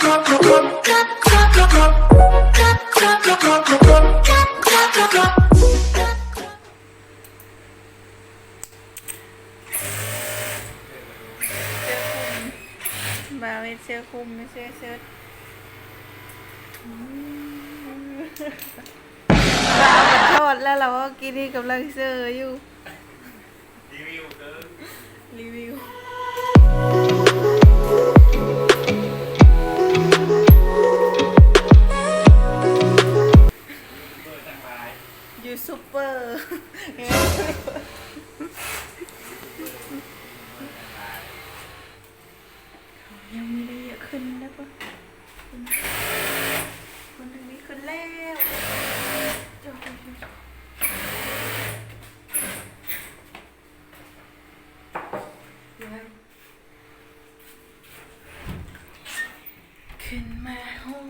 ບ່າວເຮັດເສື້ອຄຸມ ເສື້ອເຊີດ ບ່າວກໍຖອດແລ້ວ ລາວວ່າກີ້ນີ້ກຳລັງເຊີຢູ່. ຣີວິວເດີ ຣີວິວ ຢູທູບເບີ ເຂົາຍັງມີໄດ້ເຍອະຂຶ້ນແລ້ວປະ? ຄົນທາງນີ້ຂຶ້ນແລ້ວ ຂຶ້ນມາຮອ